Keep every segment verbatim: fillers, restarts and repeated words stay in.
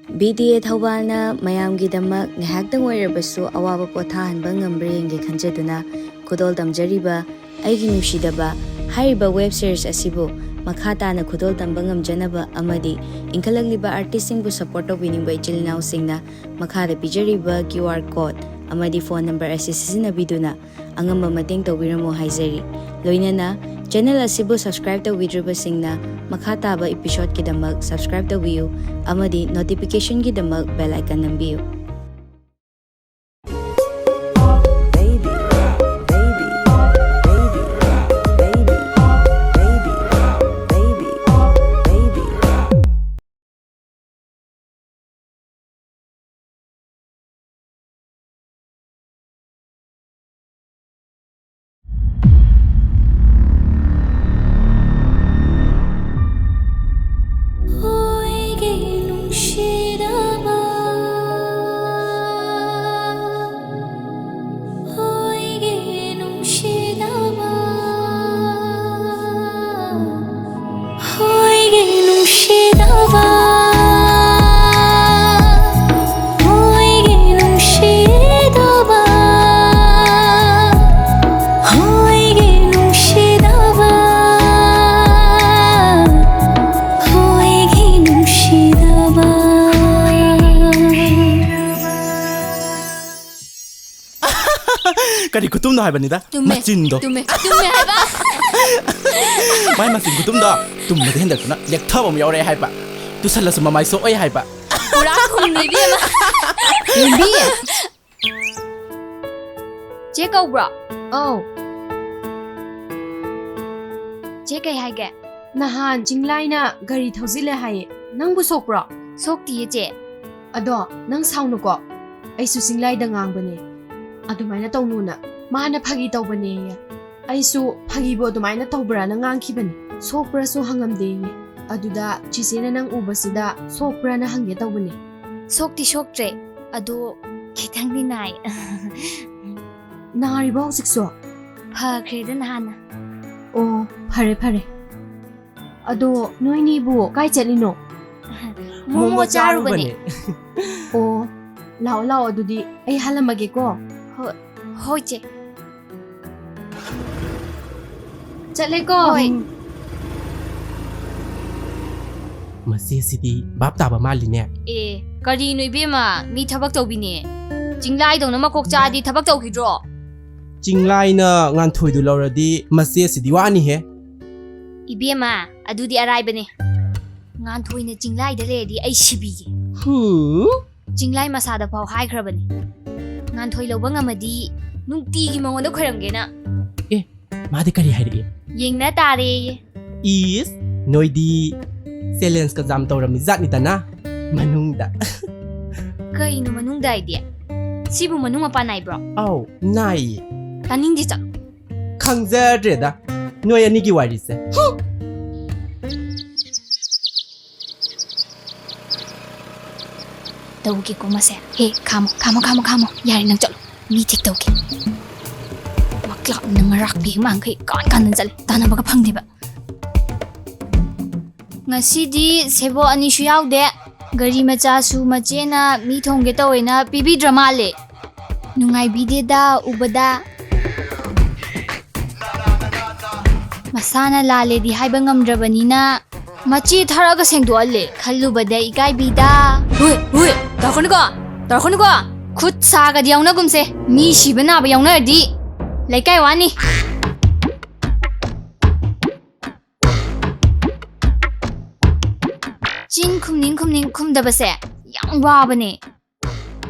B T A ꯊꯧꯕꯥꯜꯅ ꯃꯌꯥꯝꯒꯤꯗꯃꯛ ꯉꯥꯏꯍꯥꯛꯇꯪ ꯑꯣꯏꯔꯕꯁꯨ ꯑꯋꯥꯕ ꯄꯣꯊꯥꯍꯟꯕ ꯉꯝꯕ꯭ꯔꯥ ꯌꯦꯡꯒꯦ ꯈꯟꯖꯗꯨꯅ ꯈꯨꯗꯣꯜ ꯇꯝꯖꯔꯤꯕ ꯑꯩꯒꯤ ꯅꯨꯡꯁꯤꯗꯕ ꯍꯥꯏꯔꯤꯕ ꯋꯦꯕ ꯁꯤꯔꯤꯁ ꯑꯁꯤꯕꯨ ꯃꯈꯥ ꯇꯥꯅ ꯈꯨꯗꯣꯜ ꯇꯝꯕ ꯉꯝꯖꯅꯕ ꯑꯃꯗꯤ ꯏꯟꯈꯠꯂꯛꯂꯤꯕ ꯑꯥꯔꯇꯤꯁꯁꯤꯡꯕꯨ ꯁꯞꯄꯣꯔꯠ ꯇꯧꯕꯤꯅꯤꯡꯕ ꯏꯆꯤꯜ ꯏꯅꯥꯎꯁꯤꯡꯅ ꯃꯈꯥꯗ ꯄꯤꯖꯔꯤꯕ ꯀ꯭ꯌꯨ ꯑꯥꯔ ꯀꯣꯗ ꯑꯃꯗꯤ ꯐꯣꯟ ꯅꯝꯕꯔ ꯑꯁꯤ ꯁꯤꯖꯤꯟꯅꯕꯤꯗꯨꯅ ꯑꯉꯝꯕ ꯃꯇꯦꯡ ꯇꯧꯕꯤꯔꯝꯃꯨ ꯍꯥꯏꯖꯔꯤ꯫ ꯂꯣꯏꯅꯅ ꯆꯦꯅꯦꯜ ꯑꯁꯤꯕꯨ ꯁꯕꯁꯀ꯭ꯔꯥꯏꯕ ꯇꯧꯕꯤꯗ꯭ꯔꯤꯕꯁꯤꯡꯅ ꯃꯈꯥ ꯇꯥꯕ ꯏꯄꯤꯁꯣꯗꯀꯤꯗꯃꯛ ꯁꯕꯁꯀ꯭ꯔꯥꯏꯕ ꯇꯧꯕꯤꯌꯨ ꯑꯃꯗꯤ ꯅꯣꯇꯤꯐꯤꯀꯦꯁꯟꯒꯤꯗꯃꯛ ꯕꯦꯜ ꯑꯥꯏꯀꯟ ꯅꯝꯕꯤꯌꯨ꯫ ꯀꯔꯤ ꯈꯨꯇꯨꯝꯅꯣ ꯍꯥꯏꯕꯅꯤꯗ? ꯇꯨꯝꯃꯦ꯫ ꯃꯆꯤꯟꯗꯣ꯫ ꯇꯨꯝꯃꯦ꯫ ꯇꯨꯝꯃꯦ ꯍꯥꯏꯕ꯫ ꯃꯥꯏ ꯃꯆꯤꯟ ꯈꯨꯇꯨꯝꯗꯣ ꯇꯨꯝꯕꯗ ꯍꯦꯟꯗꯛꯇꯨꯅ ꯂꯦꯛꯊꯕ ꯑꯃ ꯌꯥꯎꯔꯛꯑꯦ ꯍꯥꯏꯕ꯫ ꯇꯨꯁꯜꯂꯁꯨ ꯃꯃꯥꯏ ꯁꯣꯛꯑꯣꯏ ꯍꯥꯏꯕ꯫ ꯄꯨꯔꯥ ꯈꯨꯝꯅꯨ ꯏꯕꯦꯝꯃ꯫ ꯂꯦꯝꯕꯤ꯫ ꯆꯦ ꯀꯧꯕ꯭ꯔꯣ? ꯑꯧ꯫ ꯆꯦ ꯀꯩ ꯍꯥꯏꯒꯦ? ꯅꯍꯥꯟ ꯆꯤꯡꯂꯥꯏꯅ ꯒꯥꯔꯤ ꯊꯧꯖꯤꯜꯂꯦ ꯍꯥꯏꯌꯦ꯫ ꯅꯪꯕꯨ ꯁꯣꯛꯄ꯭ꯔꯣ? ꯁꯣꯛꯇꯤꯌꯦ ꯆꯦ꯫ ꯑꯗꯣ ꯅꯪ ꯁꯥꯎꯅꯨꯀꯣ꯫ ꯑꯩꯁꯨ ꯆꯤꯡꯂꯥꯏꯗ ꯉꯥꯡꯕꯅꯦ꯫ ꯑꯗꯨꯃꯥꯏꯅ ꯇꯧꯅꯨꯅ꯫ ꯃꯥꯅ ꯐꯥꯒꯤ ꯇꯧꯕꯅꯦꯌꯦ꯫ ꯑꯩꯁꯨ ꯐꯥꯒꯤꯕꯨ ꯑꯗꯨꯃꯥꯏꯅ ꯇꯧꯕ꯭ꯔꯥꯅ ꯉꯥꯡꯈꯤꯕꯅꯦ꯫ ꯁꯣꯛꯄ꯭ꯔꯥꯁꯨ ꯍꯪꯉꯝꯗꯦꯌꯦ꯫ ꯑꯗꯨꯗ ꯆꯤꯆꯦꯅ ꯅꯪ ꯎꯕꯁꯤꯗ ꯁꯣꯛꯄ꯭ꯔꯥꯅ ꯍꯪꯒꯦ ꯇꯧꯕꯅꯦ꯫ ꯁꯣꯛꯇꯤ ꯁꯣꯛꯇ꯭ꯔꯦ꯫ ꯑꯗꯣ ꯈꯤꯇꯪꯗꯤ ꯅꯥꯏ꯫ ꯅꯥꯔꯤꯕꯣ ꯍꯧꯖꯤꯛꯁꯨ? ꯐꯈ꯭ꯔꯦꯗ ꯅꯍꯥꯟꯅ꯫ ꯑꯣ, ꯐꯔꯦ ꯐꯔꯦ꯫ ꯑꯗꯣ ꯅꯣꯏꯅꯤꯕꯨ ꯀꯥꯏ ꯆꯠꯂꯤꯅꯣ? ꯃꯣꯃꯣ ꯆꯥꯔꯨꯕꯅꯦ꯫ ꯑꯣ, ꯂꯥꯛꯑꯣ, ꯂꯥꯛꯑꯣ, ꯑꯗꯨꯗꯤ ꯑꯩ ꯍꯜꯂꯝꯃꯒꯦꯀꯣ꯫ ꯍꯣꯏ, ꯍꯣꯏ, ꯆꯦ꯫ ꯆꯠꯂꯦꯀꯣ꯫ ꯍꯣꯏ꯫ ꯃꯆꯦꯁꯤꯗꯤ ꯚꯥꯞ ꯇꯥꯕ ꯃꯥꯜꯂꯤꯅꯦ꯫ ꯑꯦ, ꯀꯔꯤꯅꯣ ꯏꯕꯦꯝꯃ, ꯃꯤ ꯊꯕꯛ ꯇꯧꯕꯤꯅꯦ꯫ ꯆꯤꯡꯂꯥꯏꯗꯧꯅ ꯃꯀꯣꯛ ꯆꯥꯛꯑꯗꯤ ꯊꯕꯛ ꯇꯧꯈꯤꯗ꯭ꯔꯣ? ꯆꯤꯡꯂꯥꯏꯅ ꯉꯥꯟꯊꯣꯏꯗꯨ ꯂꯧꯔꯗꯤ ꯃꯆꯦꯁꯤꯗꯤ ꯋꯥꯅꯤꯍꯦ꯫ ꯏꯕꯦꯝꯃ, ꯑꯗꯨꯗꯤ ꯑꯔꯥꯏꯕꯅꯦ꯫ ꯉꯥꯟꯊꯣꯏꯅ ꯆꯤꯡꯂꯥꯏꯗ ꯂꯩꯔꯗꯤ ꯑꯩ ꯁꯤꯕꯤꯒꯦ꯫ ꯍꯨ? ꯆꯤꯡꯂꯥꯏ ꯃꯁꯥꯗ ꯐꯥꯎ ꯍꯥꯏꯈ꯭ꯔꯕꯅꯦ꯫ ꯉꯥꯟꯊꯣꯏ ꯂꯧꯕ ꯉꯝꯃꯗꯤ ꯅꯨꯡꯇꯤꯒꯤ ꯃꯉꯣꯟꯗ ꯈꯣꯏꯔꯝꯒꯦꯅ꯫ ꯑꯦ, ꯃꯥꯗꯤ ꯀꯔꯤ ꯍꯥꯏꯔꯛꯏ? ꯌꯦꯡꯅ ꯇꯥꯔꯦꯌꯦ꯫ ꯏꯁ, ꯅꯣꯏꯗꯤ ꯆꯦꯂꯦꯟꯖꯀ ꯌꯥꯝ ꯇꯧꯔꯝꯃꯤ ꯖꯥꯠꯅꯤꯗꯅ ꯃꯅꯨꯡꯗ꯫ ꯀꯩꯅꯣ ꯃꯅꯨꯡꯗ ꯍꯥꯏꯗꯤ? ꯁꯤꯕꯨ ꯃꯅꯨꯡ ꯃꯄꯥꯟ ꯅꯥꯏꯕ꯭ꯔꯣ? ꯑꯧ, ꯅꯥꯏꯌꯦ꯫ ꯇꯥꯅꯤꯡꯗꯦ, ꯆꯠꯂꯣ꯫ ꯈꯪꯖꯗ꯭ꯔꯦꯗ ꯅꯣꯏ ꯑꯅꯤꯒꯤ ꯋꯥꯔꯤꯁꯦ꯫ ꯍꯨꯝ! ꯇꯧꯒꯦꯀꯣ ꯃꯁꯦ꯫ ꯍꯦ, ꯈꯥꯝꯃꯣ, ꯈꯥꯝꯃꯣ, ꯈꯥꯝꯃꯣ, ꯈꯥꯝꯃꯣ꯫ ꯌꯥꯔꯦ, ꯅꯪ ꯆꯠꯂꯣ꯫ ꯃꯤ ꯊꯤꯛ ꯇꯧꯒꯦ꯫ ꯃꯀ꯭ꯂꯥꯛꯅ ꯉꯔꯥꯛꯄꯤ ꯃꯥꯡꯈꯩ ꯀꯥꯟ ꯀꯥꯟꯗꯅ ꯆꯠꯂꯦ꯫ ꯇꯥꯟꯅꯕꯒ ꯐꯪꯗꯦꯕ꯫ ꯉꯁꯤꯗꯤ ꯁꯦꯕꯣꯠ ꯑꯅꯤꯁꯨ ꯌꯥꯎꯗꯦ꯫ ꯒꯥꯔꯤ ꯃꯆꯥꯁꯨ ꯃꯆꯦꯅ ꯃꯤ ꯊꯣꯡꯒꯦ ꯇꯧꯋꯦꯅ ꯄꯤꯕꯤꯗ꯭ꯔ ꯃꯥꯜꯂꯦ꯫ ꯅꯨꯡꯉꯥꯏꯕꯤꯗꯦꯗ ꯎꯕꯗ꯫ ꯃꯁꯥꯅ ꯂꯥꯜꯂꯦꯗꯤ ꯍꯥꯏꯕ ꯉꯝꯗ꯭ꯔꯕꯅꯤꯅ ꯃꯆꯦ ꯊꯥꯔꯛꯑꯒ ꯁꯦꯡꯗꯣꯛꯍꯜꯂꯦ ꯈꯜꯂꯨꯕꯗ ꯏꯀꯥꯏꯕꯤꯗ꯫ ꯍꯨꯏ, ꯍꯨꯏ, ꯇꯧꯔꯛꯀꯅꯨꯀꯣ, ꯇꯧꯔꯛꯀꯅꯨꯀꯣ꯫ ꯈꯨꯠ ꯁꯥꯒꯗꯤ ꯌꯥꯎꯅꯒꯨꯝꯁꯦ, ꯃꯤ ꯁꯤꯕ ꯅꯥꯕ ꯌꯥꯎꯅꯔꯗꯤ ꯂꯩꯀꯥꯏ ꯋꯥꯅꯤ꯫ ꯆꯤꯟ ꯈꯨꯝꯅꯤꯡ ꯈꯨꯝꯅꯤꯡ ꯈꯨꯝꯗꯕꯁꯦ ꯌꯥꯝ ꯋꯥꯕꯅꯦ꯫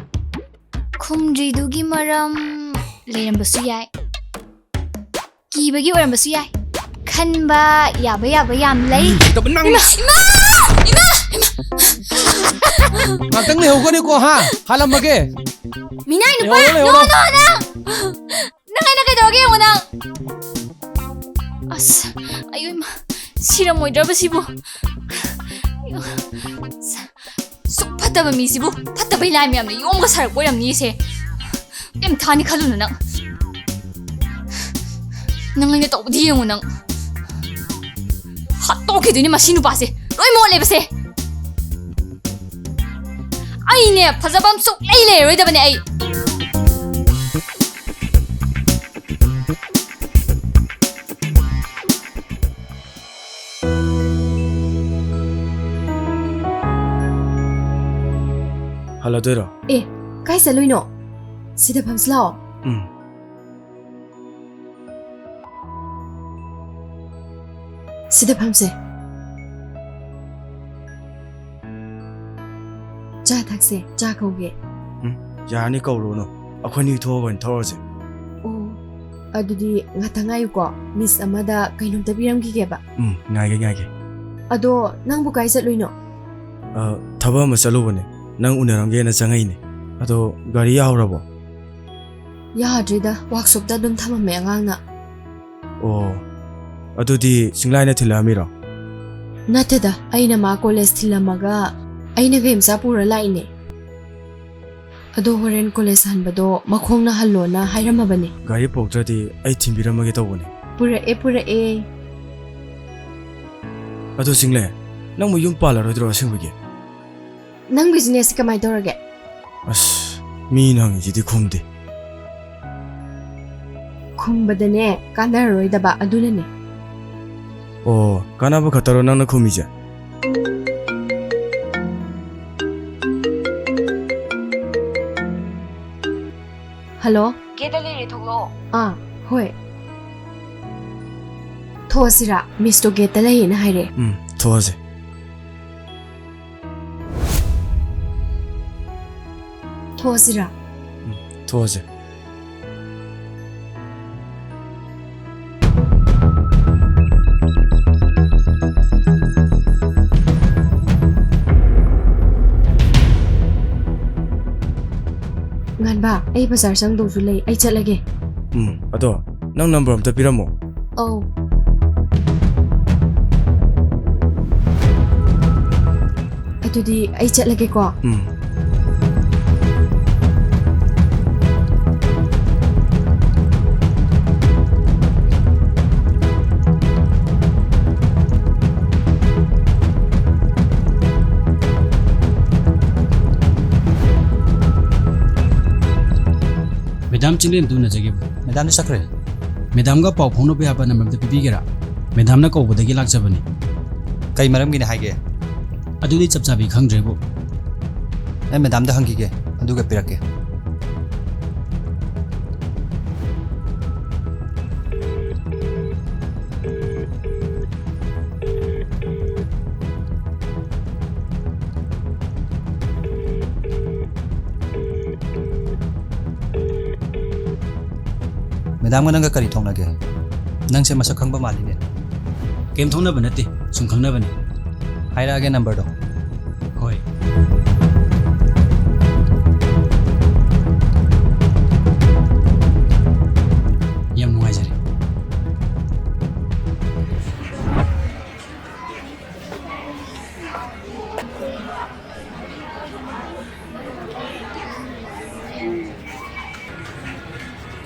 ꯈꯨꯝꯗ꯭ꯔꯤꯗꯨꯒꯤ ꯃꯔꯝ ꯂꯩꯔꯝꯕꯁꯨ ꯌꯥꯏ꯫ ꯀꯤꯕꯒꯤ ꯑꯣꯏꯔꯝꯕꯁꯨ ꯌꯥꯏ꯫ ꯈꯟꯕ ꯌꯥꯕ ꯌꯥꯕ ꯌꯥꯝ ꯂꯩ꯫ ꯀꯩꯗꯧꯕ ꯅꯪ? ꯏꯃꯥ! ꯏꯃꯥ! ꯏꯃꯥ! ꯏꯃꯥ! ꯉꯥꯛꯇꯪ ꯂꯩꯍꯧꯒꯅꯤꯀꯣ, ꯍꯥ? ꯍꯥꯜꯂꯝꯃꯒꯦ꯫ ꯃꯤꯅꯥꯏ ꯅꯨꯄꯥ! ꯂꯩꯍꯧꯔꯣ, ꯂꯩꯍꯧꯔꯣ꯫ ꯅꯣ, ꯅꯣ, ꯅꯪ! ꯅꯪ ꯑꯩꯅ ꯀꯩꯗꯧꯔꯒꯦ ꯌꯦꯡꯉꯣ ꯅꯪ! ꯑꯁ, ꯑꯌꯣ ꯏꯃꯥ, ꯁꯤꯔꯝꯃꯣꯏꯗ꯭ꯔꯕ ꯁꯤꯕꯨ? ꯁꯨꯛ ꯐꯠꯇꯕ ꯃꯤꯁꯤꯕꯨ ꯐꯠꯇꯕꯩ ꯂꯥꯏ ꯃꯌꯥꯝꯅ ꯌꯣꯝꯒ ꯁꯥꯔꯛꯄ ꯑꯣꯏꯔꯝꯅꯤꯁꯦ꯫ ꯀꯩꯝ ꯊꯥꯅꯤ ꯈꯜꯂꯨꯅꯨ ꯅꯪ꯫ ꯅꯪ ꯑꯩꯅ ꯇꯧꯕꯗꯤ ꯌꯦꯡꯉꯨ ꯅꯪ꯫ ꯍꯥꯠꯇꯣꯛꯈꯤꯗꯣꯏꯅꯤ ꯃꯁꯤ ꯅꯨꯄꯥꯁꯦ꯫ ꯂꯣꯏ ꯃꯣꯠꯂꯦꯕꯁꯦ꯫ ꯑꯩꯅꯦ ꯐꯖꯕ ꯑꯃ ꯁꯨꯛꯂꯩ ꯂꯩꯔꯔꯣꯏꯗꯕꯅꯦ ꯑꯩ꯫ ꯍꯜꯂꯗꯣꯏꯔꯣ? ꯑꯦ, ꯀꯥꯏ ꯆꯠꯂꯨꯏꯅꯣ? ꯁꯤꯗ ꯐꯝꯁꯤ ꯂꯥꯛꯑꯣ꯫ ꯎꯝ꯫ ꯁꯤꯗ ꯐꯝꯁꯦ꯫ ꯆꯥ ꯊꯛꯁꯦ, ꯆꯥ ꯀꯧꯒꯦ꯫ ꯎꯝ, ꯌꯥꯔꯅꯤ, ꯀꯧꯔꯨꯅꯨ꯫ ꯑꯩꯈꯣꯏꯅꯤ ꯊꯣꯛꯑꯒ ꯑꯣꯏꯅ ꯊꯛꯑꯁꯦ꯫ ꯑꯣ, ꯑꯗꯨꯗꯤ ꯉꯥꯛꯇꯪ ꯉꯥꯏꯌꯨꯀꯣ꯫ ꯃꯤꯁ ꯑꯃꯗ ꯀꯩꯅꯣꯝꯇ ꯄꯤꯔꯝꯈꯤꯒꯦꯕ꯫ ꯎꯝ, ꯉꯥꯏꯒꯦ, ꯉꯥꯏꯒꯦ꯫ ꯑꯗꯣ ꯅꯪꯕꯨ ꯀꯥꯏ ꯆꯠꯂꯨꯏꯅꯣ? ꯑ, ꯊꯕꯛ ꯑꯃ ꯆꯠꯂꯨꯕꯅꯦ꯫ ꯅꯪ ꯎꯅꯔꯝꯒꯦꯅ ꯆꯪꯉꯛꯏꯅꯦ꯫ ꯑꯗꯣ ꯒꯥꯔꯤ ꯌꯥꯍꯧꯔꯕꯣ? ꯌꯥꯗ꯭ꯔꯤꯗ, ꯋꯥꯛꯁꯣꯞꯇ ꯑꯗꯨꯝ ꯊꯝꯃꯝꯃꯦ ꯑꯉꯥꯡꯅ꯫ ꯑꯣ, ꯑꯗꯨꯗꯤ ꯆꯤꯡꯂꯥꯏꯅ ꯊꯤꯜꯂꯛꯑꯝꯃꯤꯔꯣ? ꯅꯠꯇꯦꯗ, ꯑꯩꯅ ꯃꯥ ꯀꯣꯂꯦꯖ ꯊꯤꯜꯂꯝꯃꯒ ꯑꯩꯅ ꯒꯥꯔꯤ ꯃꯆꯥ ꯄꯨꯔ ꯂꯥꯛꯏꯅꯦ꯫ ꯑꯗꯣ ꯍꯣꯔꯦꯟ ꯀꯣꯂꯦꯖ ꯍꯟꯕꯗꯣ ꯃꯈꯣꯡꯅ ꯍꯜꯂꯣꯅ ꯍꯥꯏꯔꯝꯃꯕꯅꯦ꯫ ꯒꯥꯔꯤ ꯄꯨꯔꯛꯇ꯭ꯔꯗꯤ ꯑꯩ ꯊꯤꯟꯕꯤꯔꯝꯃꯒꯦ ꯇꯧꯕꯅꯦ꯫ ꯄꯨꯔꯛꯑꯦ, ꯄꯨꯔꯛꯑꯦ꯫ ꯑꯗꯣ ꯆꯤꯡꯂꯦ, ꯅꯪꯕꯨ ꯌꯨꯝ ꯄꯥꯜꯂꯔꯣꯏꯗ꯭ꯔꯣ ꯑꯁꯦꯡꯕꯒꯤ? ꯅꯪ ꯕꯤꯖꯤꯅꯦꯁꯁꯤ ꯀꯃꯥꯏꯅ ꯇꯧꯔꯒꯦ? ꯑꯁ, ꯃꯤꯅ ꯍꯪꯉꯤꯁꯤꯗꯤ ꯈꯨꯝꯗꯦ꯫ ꯈꯨꯝꯕꯗꯅꯦ, ꯀꯥꯟꯅꯔꯔꯣꯏꯗꯕ ꯑꯗꯨꯅꯅꯦ꯫ ꯑꯣ, ꯀꯥꯟꯅꯕ ꯈꯛꯇꯔꯣ ꯅꯪꯅ ꯈꯨꯝꯃꯤꯁꯦ? ꯍꯜꯂꯣ? ꯒꯦꯠꯇ ꯂꯩꯔꯦ, ꯊꯣꯛꯂꯛꯑꯣ꯫ ꯑꯥ, ꯍꯣꯏ꯫ ꯊꯣꯛꯑꯁꯤꯔꯥ? ꯃꯤꯁꯇꯣ ꯒꯦꯠꯇ ꯂꯩꯌꯦꯅ ꯍꯥꯏꯔꯛꯑꯦ꯫ ꯎꯝ, ꯊꯣꯛꯑꯁꯦ꯫ ꯊꯣꯛꯑꯁꯤꯔꯥ? ꯎꯝ, ꯊꯣꯛꯑꯁꯦ꯫ ꯉꯥꯟꯕ, ꯑꯩ ꯕꯖꯥꯔ ꯆꯪꯗꯧꯁꯨ ꯂꯩ, ꯑꯩ ꯆꯠꯂꯒꯦ꯫ ꯎꯝ, ꯑꯗꯣ ꯅꯪ ꯅꯝꯕꯔ ꯑꯝꯇ ꯄꯤꯔꯝꯃꯣ꯫ ꯑꯧ꯫ ꯑꯗꯨꯗꯤ ꯑꯩ ꯆꯠꯂꯒꯦꯀꯣ꯫ ꯎꯝ꯫ ꯌꯥꯝ ꯆꯤꯡꯂꯦꯟ ꯑꯝꯇ ꯎꯅꯖꯒꯦꯕꯨ꯫ ꯃꯦꯗꯥꯝꯗꯤ ꯆꯠꯈ꯭ꯔꯦ꯫ ꯃꯦꯗꯥꯝꯒ ꯄꯥꯎ ꯐꯥꯎꯅꯕ ꯌꯥꯕ ꯅꯝꯕꯔ ꯑꯝꯇ ꯄꯤꯕꯤꯒꯦꯔꯥ? ꯃꯦꯗꯥꯝꯅ ꯀꯧꯕꯗꯒꯤ ꯂꯥꯛꯆꯕꯅꯤ꯫ ꯀꯩ ꯃꯔꯝꯒꯤꯅꯤ ꯍꯥꯏꯒꯦ? ꯑꯗꯨꯗꯤ ꯆꯞ ꯆꯥꯕꯤ ꯈꯪꯗ꯭ꯔꯦꯕꯨ꯫ ꯑꯩ ꯃꯦꯗꯥꯝꯗ ꯍꯪꯈꯤꯒꯦ, ꯑꯗꯨꯒ ꯄꯤꯔꯛꯀꯦ꯫ ꯃꯦꯗꯥꯝꯒ ꯅꯪꯒ ꯀꯔꯤ ꯊꯣꯛꯅꯒꯦ? ꯅꯪꯁꯦ ꯃꯁꯛ ꯈꯪꯕ ꯃꯥꯜꯂꯤꯅꯦ꯫ ꯀꯩꯝ ꯊꯣꯛꯅꯕ ꯅꯠꯇꯦ, ꯁꯨꯝ ꯈꯪꯅꯕꯅꯤ꯫ ꯍꯥꯏꯔꯛꯑꯒꯦ ꯅꯝꯕꯔꯗꯣ꯫ ꯍꯣꯏ꯫ ꯌꯥꯝ ꯅꯨꯡꯉꯥꯏꯖꯔꯦ꯫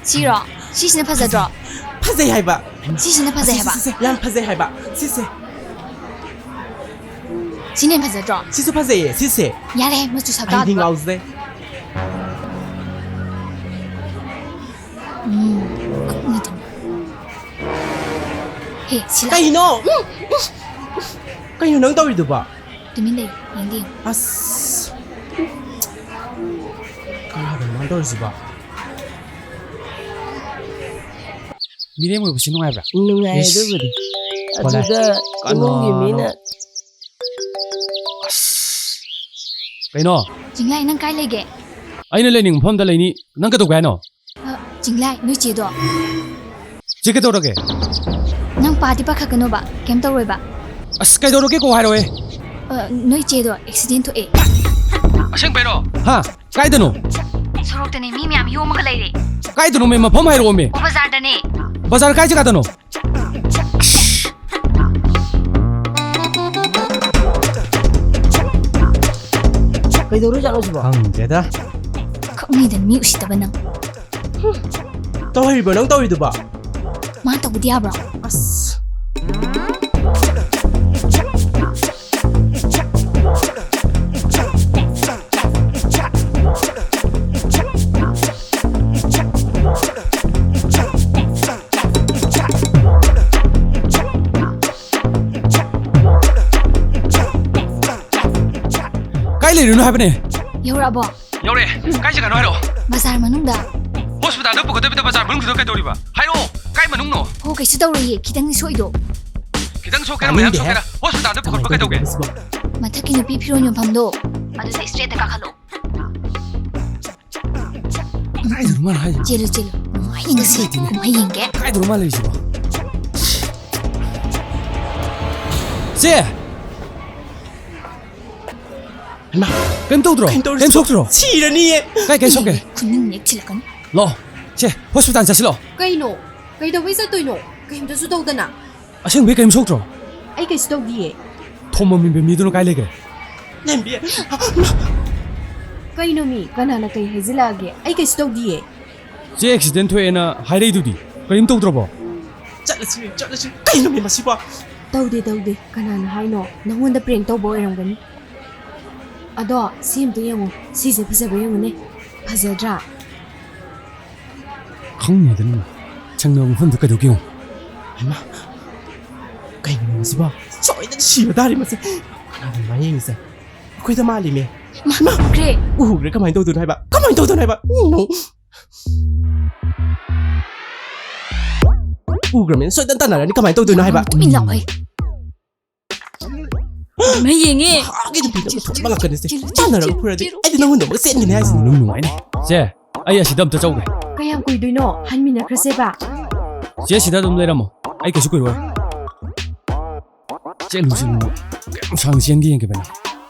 ꯁꯤꯔꯣ? ꯁꯤꯁꯤꯅ ꯐꯖꯗ꯭ꯔꯣ? ꯐꯖꯩ ꯍꯥꯏꯕ꯫ ꯁꯤꯁꯤꯅ ꯐꯖꯩ ꯍꯥꯏꯕ꯫ ꯁꯤꯁꯦ, ꯁꯤꯁꯦ, ꯌꯥꯝ ꯐꯖꯩ ꯍꯥꯏꯕ꯫ ꯁꯤꯁꯦ꯫ ꯁꯤꯅ ꯍꯦꯟꯅ ꯐꯖꯗ꯭ꯔꯣ? ꯁꯤꯁꯨ ꯐꯖꯩꯌꯦ, ꯁꯤꯁꯦ꯫ ꯌꯥꯔꯦ, ꯃꯆꯨ ꯑꯩꯗꯤ ꯁꯛꯇꯥꯗꯨꯒ꯫ ꯉꯥꯎꯖꯩ꯫ ꯎꯝ, ꯈꯨꯠꯅꯤꯗꯨꯅ꯫ ꯍꯦ, ꯁꯤꯂꯥ꯫ ꯀꯩꯅꯣ? ꯎꯝ, ꯎꯝ꯫ ꯀꯩꯅꯣ ꯅꯪ ꯇꯧꯔꯤꯗꯨꯕꯣ? ꯇꯨꯃꯤꯟ ꯂꯩꯌꯨ, ꯌꯦꯡꯗꯦ ꯌꯦꯡꯉꯨ꯫ ꯑꯁ꯫ ꯀꯅꯥꯗꯅꯣ ꯃꯥꯅ ꯇꯧꯔꯤꯁꯤꯕꯣ? ꯃꯤꯔꯦꯝ ꯑꯣꯏꯕꯁꯤ ꯅꯨꯡꯉꯥꯏꯕ꯭ꯔꯥ? ꯅꯨꯡꯉꯥꯏ ꯏꯁ꯫ ꯑꯗꯨꯕꯨꯗꯤ꯫ ꯍꯣꯏ꯫ ꯑꯗꯨꯗ ꯀꯅꯥꯅꯣ? ꯏꯃꯨꯡꯒꯤ ꯃꯤꯅ ꯑꯁ꯫ ꯀꯩꯅꯣ? ꯆꯤꯡꯂꯥꯏ, ꯅꯪ ꯀꯥꯏ ꯂꯩꯒꯦ? ꯑꯩꯅ ꯂꯩꯅꯤꯡꯕ ꯃꯐꯝꯗ ꯂꯩꯅꯤ꯫ ꯅꯪ ꯀꯩꯗꯧꯒꯦ ꯍꯥꯏꯅꯣ? ꯑ, ꯆꯤꯡꯂꯥꯏ, ꯅꯣꯏ ꯆꯦꯗꯣ꯫ ꯆꯦ ꯀꯩꯗꯧꯔꯒꯦ? ꯅꯪ ꯄꯥꯗꯤ ꯄꯥꯈꯠꯀꯅꯣꯕ, ꯀꯩꯝ ꯇꯧꯔꯣꯏꯕ꯫ ꯑꯁ, ꯀꯩꯗꯧꯔꯒꯦ ꯀꯣ ꯍꯥꯏꯔꯛꯑꯣꯍꯦ꯫ ꯑ, ꯅꯣꯏ ꯆꯦꯗꯣ ꯑꯦꯛꯁꯤꯗꯦꯟ ꯊꯣꯛꯑꯦ꯫ ꯑꯁꯦꯡꯕꯩꯔꯣ? ꯍꯥ? ꯀꯥꯏꯗꯅꯣ? ꯁꯣꯔꯣꯛꯇꯅꯦ, ꯃꯤ ꯃꯌꯥꯝ ꯌꯣꯝꯃꯒ ꯂꯩꯔꯦ꯫ ꯀꯥꯏꯗꯅꯣꯃꯦ? ꯃꯐꯝ ꯍꯥꯏꯔꯛꯑꯣꯃꯦ꯫ ꯑꯣ, ꯕꯖꯥꯔꯗꯅꯦ꯫ ꯕꯖꯥꯔ ꯀꯥꯏ ꯖꯒꯥꯗꯅꯣ? ꯀꯩꯗꯧꯔꯖꯥꯠꯅꯣ ꯁꯤꯕꯣ? ꯈꯪꯗꯦꯗ꯫ ꯈꯪꯉꯤꯗꯅ, ꯃꯤ ꯎꯁꯤꯠꯇꯕ ꯅꯪ꯫ ꯇꯧꯍꯩꯕ꯭ꯔꯣ ꯅꯪ ꯇꯧꯔꯤꯗꯨꯕꯣ? ꯃꯥ ꯇꯧꯕꯗꯤ ꯌꯥꯕ꯭ꯔꯣ? ꯑꯁ꯫ ꯀꯥꯏ ꯂꯩꯔꯤꯅꯣ ꯍꯥꯏꯕꯅꯦ? ꯌꯧꯔꯛꯑꯕꯣ? ꯌꯧꯔꯛꯑꯦ꯫ ꯀꯥꯏ ꯖꯒꯥꯅꯣ ꯍꯥꯏꯔꯛꯑꯣ꯫ ꯕꯖꯥꯔ ꯃꯅꯨꯡꯗ꯫ ꯍꯣꯁꯄꯤꯇꯥꯜꯗ ꯄꯨꯈꯠꯇꯕꯤꯗ ꯕꯖꯥꯔ ꯃꯅꯨꯡꯗꯨꯗ ꯀꯩꯗꯧꯔꯤꯕ? ꯍꯥꯏꯔꯛꯑꯣ꯫ ꯀꯥꯏ ꯃꯅꯨꯡꯅꯣ? ꯍꯣ, ꯀꯩꯁꯨ ꯇꯧꯔꯣꯏꯌꯦ꯫ ꯈꯤꯇꯪꯗꯤ ꯁꯣꯛꯏꯗꯣ꯫ ꯈꯤꯇꯪ ꯁꯣꯛꯀꯦꯔꯥ, ꯃꯌꯥꯝ ꯇꯥꯅꯤꯡꯗꯦ꯫ ꯁꯣꯛꯀꯦꯔꯥ, ꯍꯣꯁꯄꯤꯇꯥꯜꯗ ꯄꯨꯈꯠꯄ ꯀꯃꯥꯏꯅ ꯀꯩꯗꯧꯒꯦ? ꯇꯧꯗꯣꯏꯅꯣ ꯁꯤꯕꯣ? ꯃꯊꯛꯀꯤ ꯅꯨꯄꯤ ꯐꯤꯔꯣꯜ ꯌꯣꯟꯐꯝꯗꯣ, ꯑꯗꯨꯗ straight ꯀꯥꯈꯠꯂꯣ꯫ ꯀꯥꯏꯗꯅꯣ ꯃꯥꯅ ꯍꯥꯏꯁꯦ? ꯆꯦꯜꯂꯨ, ꯆꯦꯜꯂꯨ꯫ ꯅꯨꯡꯉꯥꯏꯅꯤ ꯉꯁꯤ꯫ ꯂꯩꯇꯦꯅꯦ꯫ ꯀꯨꯝꯍꯩ ꯌꯦꯡꯒꯦ꯫ ꯀꯥꯏꯗꯅꯣ ꯃꯥ ꯂꯩꯔꯤꯁꯤꯕꯣ? ꯆꯦ! ꯍꯩꯃꯥ! ꯀꯩꯝ ꯇꯧꯗ꯭ꯔꯣ? ꯀꯩꯝ ꯇꯧꯔꯁꯤ꯫ ꯀꯩꯝ ꯁꯣꯛꯇ꯭ꯔꯣ? ꯁꯤꯔꯅꯤꯌꯦ! ꯀꯥꯏ, ꯀꯩꯝ ꯁꯣꯛꯀꯦ? ꯈꯨꯅꯤꯡ ꯅꯦꯛꯊꯤꯜꯂꯛꯀꯅꯤ꯫ ꯂꯥꯛꯑꯣ꯫ ꯆꯦ, ꯍꯣꯁꯄꯤꯇꯥꯜ ꯆꯠꯁꯤ ꯂꯥꯛꯑꯣ꯫ ꯀꯩꯅꯣ? ꯀꯩꯗꯧꯕꯩ ꯆꯠꯇꯣꯏꯅꯣ? ꯀꯩꯝꯇꯁꯨ ꯇꯧꯗꯅ꯫ ꯑꯁꯦꯡꯕꯩ ꯀꯩꯝ ꯁꯣꯛꯇ꯭ꯔꯣ? ꯑꯩ ꯀꯩꯁꯨ ꯇꯧꯗꯤꯌꯦ꯫ ꯊꯣꯝꯕꯝ ꯏꯟꯕ ꯃꯤꯗꯨꯅ ꯀꯥꯏ ꯂꯩꯒꯦ? ꯂꯦꯝꯕꯤ! ꯀꯩꯅꯣ ꯃꯤ? ꯀꯅꯥꯅ ꯀꯩ ꯍꯥꯏꯖꯤꯜꯂꯛꯑꯒꯦ? ꯑꯩ ꯀꯩꯁꯨ ꯇꯧꯗꯤꯌꯦ꯫ ꯆꯦ, ꯑꯦꯛꯁꯤꯗꯦꯟ ꯊꯣꯛꯑꯦꯅ ꯍꯥꯏꯔꯛꯏꯗꯨꯗꯤ꯫ ꯀꯔꯤꯝ ꯇꯧꯗ꯭ꯔꯕꯣ? ꯆꯠꯂꯁꯤ, ꯆꯠꯂꯁꯤ꯫ ꯀꯩꯅꯣ ꯃꯤ ꯃꯁꯤꯕꯣ? ꯇꯧꯗꯦ, ꯇꯧꯗꯦ꯫ ꯀꯅꯥꯅ ꯍꯥꯏꯅꯣ? ꯅꯪꯉꯣꯟꯗ prank ꯇꯧꯕ ꯑꯣꯏꯔꯝꯒꯅꯤ꯫ ꯑꯗꯣ ꯁꯤ ꯑꯝꯇ ꯌꯦꯡꯉꯣ꯫ ꯁꯤꯁꯦ ꯐꯖꯕ ꯌꯦꯡꯉꯨꯅꯦ꯫ ꯐꯖꯗ꯭ꯔꯥ? ꯈꯪꯉꯦꯗꯅ꯫ ꯁꯪꯅꯕ ꯃꯐꯝꯗ ꯀꯩꯗꯧꯒꯦ ꯌꯦꯡꯉꯣ꯫ ꯍꯩꯃꯥ! ꯀꯩꯅꯣ ꯃꯁꯤꯕꯣ? ꯁꯣꯏꯗꯅ ꯁꯤꯕ ꯇꯥꯔꯦ ꯃꯁꯤ꯫ ꯀꯅꯥꯅꯣ ꯃꯥ ꯌꯦꯡꯉꯤꯁꯦ? ꯑꯩꯈꯣꯏꯗ ꯃꯥꯜꯂꯤꯃꯦ꯫ ꯃꯥ ꯍꯩꯃꯥ! ꯎꯈ꯭ꯔꯦ꯫ ꯎꯈ꯭ꯔꯦ, ꯀꯃꯥꯏꯅ ꯇꯧꯗꯣꯏꯅꯣ ꯍꯥꯏꯕ? ꯀꯃꯥꯏꯅ ꯇꯧꯗꯣꯏꯅꯣ ꯍꯥꯏꯕ? ꯎꯝ, ꯎꯈ꯭ꯔꯕꯅꯤꯅ ꯁꯣꯏꯗꯅ ꯇꯥꯟꯅꯔꯅꯤ, ꯀꯃꯥꯏꯅ ꯇꯧꯗꯣꯏꯅꯣ ꯍꯥꯏꯕ? ꯇꯨꯃꯤꯟ ꯂꯥꯛꯑꯣ꯫ ꯃꯩ ꯌꯦꯡꯉꯦ꯫ ꯑꯥꯒꯤ ꯅꯨꯄꯤꯗꯣ ꯊꯣꯛꯄ ꯉꯥꯛꯇꯅꯤ ꯁꯦ꯫ ꯆꯦꯜꯂꯨ, ꯆꯥꯟꯅꯔꯒ ꯆꯦꯜꯂꯨ, ꯐꯨꯔꯗꯤ ꯆꯦꯜꯂꯨ, ꯑꯩꯗꯤ ꯅꯪꯉꯣꯟꯗ ꯑꯃꯨꯛ ꯆꯦꯟꯒꯅꯤ ꯍꯥꯏꯁꯤꯅꯤ꯫ ꯅꯨꯡ ꯅꯨꯡꯉꯥꯏꯅꯤ꯫ ꯆꯦ, ꯑꯩ ꯑꯁꯤꯗ ꯑꯝꯇ ꯆꯧꯒꯦ꯫ ꯀꯌꯥꯝ ꯀꯨꯏꯗꯣꯏꯅꯣ? ꯍꯟꯃꯤꯟꯅꯈ꯭ꯔꯁꯦꯕ꯫ ꯆꯦ, ꯁꯤꯗ ꯑꯗꯨꯝ ꯂꯩꯔꯝꯃꯣ꯫ ꯑꯩ ꯀꯩꯁꯨ ꯀꯨꯏꯔꯣꯏ꯫ ꯆꯦꯜꯂꯨ, ꯆꯦꯜꯂꯨ꯫ ꯀꯌꯥꯝ ꯁꯥꯡꯅ ꯆꯦꯟꯒꯦ ꯌꯦꯡꯒꯦ ꯕꯦꯅꯥ꯫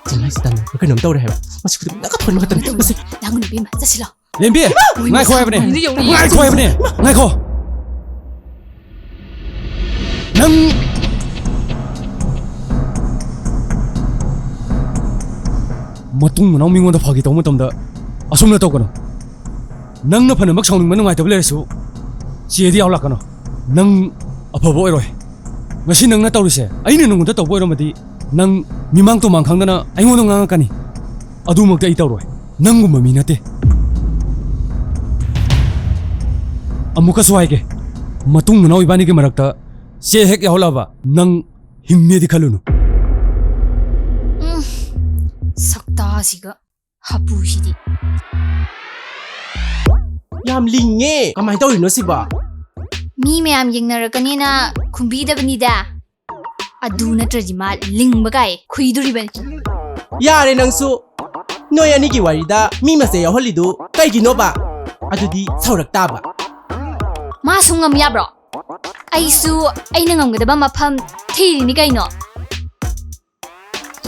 ꯆꯦ, ꯃꯥꯏꯁꯦ ꯇꯟꯕ ꯀꯩꯅꯣꯝ ꯇꯧꯔꯦ ꯍꯥꯏꯕ꯫ ꯃꯁꯤ ꯈꯨꯗꯤꯡꯃꯛ ꯅꯥꯀꯠ ꯊꯣꯟꯕ ꯈꯛꯇꯅꯤ꯫ ꯃꯁꯤ ꯂꯥꯡꯒꯅꯨ ꯏꯕꯦꯝꯃ, ꯆꯠꯁꯤ ꯂꯥꯎ꯫ ꯂꯦꯝꯕꯤ! ꯉꯥꯏꯈꯣ ꯍꯥꯏꯕꯅꯦ꯫ ꯌꯧꯔꯦ, ꯌꯧꯔꯦ꯫ ꯉꯥꯏꯈꯣ ꯍꯥꯏꯕꯅꯦ꯫ ꯉꯥꯏꯈꯣ꯫ ꯅꯪ ꯃꯇꯨꯡ ꯃꯅꯥꯎ ꯃꯤꯉꯣꯟꯗ ꯐꯥꯒꯤ ꯇꯧꯕ ꯃꯇꯝꯗ ꯑꯁꯨꯝꯅ ꯇꯧꯒꯅꯨ꯫ ꯅꯪꯅ ꯐꯅꯃꯛ ꯁꯥꯎꯅꯤꯡꯕ ꯅꯨꯡꯉꯥꯏꯇꯕ ꯂꯩꯔꯁꯨ ꯆꯦꯗꯤ ꯌꯥꯎ ꯂꯥꯛꯀꯅꯨ꯫ ꯅꯪ ꯑꯐꯕ ꯑꯣꯏꯔꯣꯏ꯫ ꯉꯁꯤ ꯅꯪꯅ ꯇꯧꯔꯤꯁꯦ ꯑꯩꯅ ꯅꯉꯣꯟꯗ ꯇꯧꯕ ꯑꯣꯏꯔꯝꯃꯗꯤ ꯅꯪ ꯃꯤꯃꯥꯡ ꯇꯨꯃꯥꯡ ꯈꯪꯗꯅ ꯑꯩꯉꯣꯟꯗ ꯉꯥꯡꯉꯛꯀꯅꯤ꯫ ꯑꯗꯨꯃꯛꯇꯤ ꯑꯩ ꯇꯧꯔꯣꯏ꯫ ꯅꯪꯒꯨꯝꯕ ꯃꯤ ꯅꯠꯇꯦ꯫ ꯑꯃꯨꯛꯀꯁꯨ ꯍꯥꯏꯒꯦ, ꯃꯇꯨꯡ ꯃꯅꯥꯎ ꯏꯕꯥꯅꯤꯒꯤ ꯃꯔꯛꯇ ꯆꯦ ꯍꯦꯛ ꯌꯥꯎꯍꯜꯂꯛꯑꯕ ꯅꯪ ꯍꯤꯡꯅꯦꯗꯤ ꯈꯜꯂꯨꯅꯨ꯫ ꯎꯝ, ꯁꯛꯇꯥ꯫ ꯑꯁꯤꯒ ꯍꯥꯄꯨꯁꯤꯗꯤ꯫ ꯌꯥꯝ ꯂꯤꯡꯉꯦ꯫ ꯀꯃꯥꯏꯅ ꯇꯧꯔꯤꯅꯣ ꯁꯤꯕꯣ? ꯃꯤ ꯃꯌꯥꯝ ꯌꯦꯡꯅꯔꯛꯀꯅꯤꯅ ꯈꯨꯝꯕꯤꯗꯕꯅꯤꯗ꯫ ꯑꯗꯨ ꯅꯠꯇ꯭ꯔꯗꯤ ꯃꯥ ꯂꯤꯡꯕ ꯀꯥꯏ ꯈꯨꯏꯗꯣꯔꯤꯕꯅꯤ꯫ ꯌꯥꯔꯦ ꯅꯪꯁꯨ꯫ ꯅꯣꯏ ꯑꯅꯤꯒꯤ ꯋꯥꯔꯤꯗ ꯃꯤ ꯃꯆꯦ ꯌꯥꯎꯍꯜꯂꯤꯗꯨ ꯀꯩꯒꯤꯅꯣꯕ? ꯑꯗꯨꯗꯤ ꯁꯧꯔꯛ ꯇꯥꯕ꯫ ꯃꯥ ꯁꯨꯝ ꯉꯝ ꯌꯥꯕ꯭ꯔꯣ? ꯑꯩꯁꯨ ꯑꯩꯅ ꯉꯝꯒꯗꯕ ꯃꯐꯝ ꯊꯤꯔꯤꯅꯤ ꯀꯩꯅꯣ꯫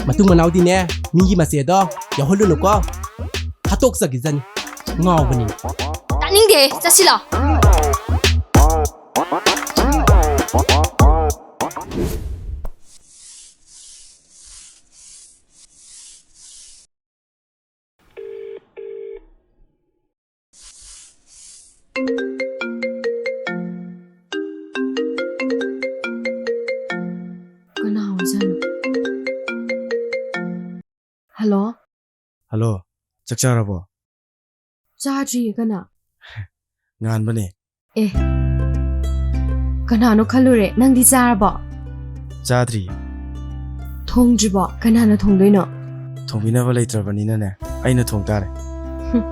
ꯃꯇꯨꯡ ꯃꯅꯥꯎꯗꯤꯅꯦ, ꯃꯤꯒꯤ ꯃꯆꯦꯗꯣ ꯌꯥꯎꯍꯜꯂꯨꯅꯨꯀꯣ꯫ ꯍꯥꯠꯇꯣꯛꯆꯈꯤꯖꯅꯤ꯫ ꯉꯥꯎꯕꯅꯤ꯫ ꯇꯥꯅꯤꯡꯗꯦ, ꯆꯠꯁꯤꯂꯣ꯫ ꯀꯅꯥ ꯑꯣꯏꯖꯥꯠꯅꯣ? ꯍꯜꯂꯣ꯫ ꯍꯜꯂꯣ, ꯆꯥꯛ ꯆꯥꯔꯕꯣ? ꯆꯥꯗ꯭ꯔꯤꯌꯦ, ꯀꯅꯥ? ꯉꯥꯟꯕꯅꯦ꯫ ꯑꯦ, ꯀꯅꯥꯅꯣ ꯈꯜꯂꯨꯔꯦ꯫ ꯅꯪꯗꯤ ꯆꯥꯔꯕꯣ? ꯆꯥꯗ꯭ꯔꯤꯌꯦ꯫ ꯊꯣꯡꯗ꯭ꯔꯤꯕꯣ? ꯀꯅꯥꯅ ꯊꯣꯡꯗꯣꯏꯅꯣ? ꯊꯣꯡꯕꯤꯅꯕ ꯂꯩꯇ꯭ꯔꯕꯅꯤꯅꯅꯦ, ꯑꯩꯅ ꯊꯣꯡ ꯇꯥꯔꯦ꯫ ꯍꯨꯝ,